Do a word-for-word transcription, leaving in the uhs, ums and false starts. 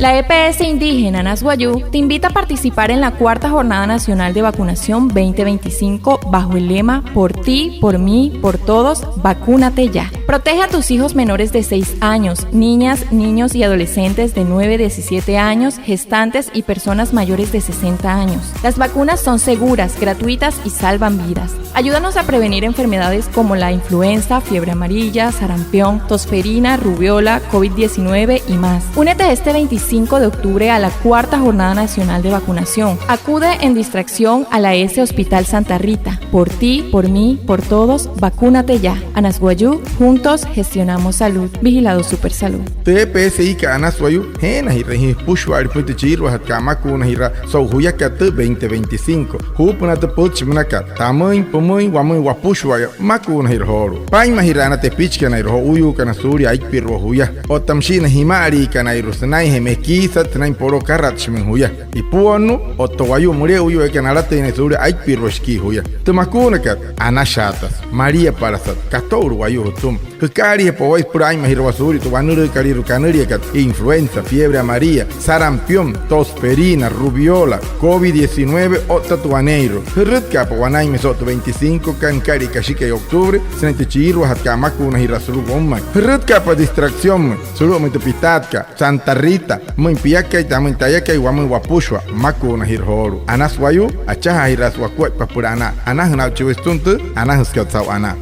La E P S indígena Anas Wayuu te invita a participar en la cuarta Jornada Nacional de Vacunación veinte veinticinco bajo el lema "Por ti, por mí, por todos, vacúnate ya". Protege a tus hijos menores de seis años, niñas, niños y adolescentes de nueve a diecisiete años, gestantes y personas mayores de sesenta años. Las vacunas son seguras, gratuitas y salvan vidas. Ayúdanos a prevenir enfermedades como la influenza, fiebre amarilla, sarampión, tosferina, rubeola, covid diecinueve y más. Únete este veinticinco de octubre a la cuarta Jornada Nacional de Vacunación. Acude en distracción a la E S Hospital Santa Rita. Por ti, por mí, por todos, vacúnate ya. Anas Wayuu, juntos gestionamos salud. Vigilado Supersalud. Tü E P S I kat Anas Wayuu, jeenajirüin jia jüpüshua'ale pümüin tü chiiruajatkat amakuunajiraa so'u juyakat tü veinte veinticinco. Juupünaa tü pütchi münakat: tamüin, pümüin, wamüin wapüshua'aya, makuunajira joolu'u. Paa'inmajiraana tepichikanairua jo'uuyuukana suulia aipirua juya otta müshii na jima'aliikanairua sünainjee mekiisat, sünain poloo akaratshimüin juya ipuonnuu otta wayuu müle'uyuu eekana alatüin naya suulia aipirua shikii juya. Tü makuunakat, anashaatasü, maliapalasat, kato'ulu wayuu jütüma. Jükaaliijapa waya süpüla aa'inmajirawaa suulia tü wanülüükalüirua kanüliakat: influenza, fiebre amarilla, sarampión, tosferina, rubeola, covid diecinueve otta tü waneeirua. Jürütkaapa wanainmüin so'u tü veinticinco kat nüka'lia kashikai octubre sünain tü chiiruajatkat amakuunajiraa sulu'u woumain. Jürütkaapa distracciónmüin sulu'umüin tü pitaatkat Santa Rita, pümüin piakai, tamüin tayakai, wamüin wapüshua, makuunajira joolu'u. Anas Wayuu, achajaajiraasü wakuaippa süpüla anaa. Anajüna aa'uchi waya sütüma tü anajüsükat saa'u anaa.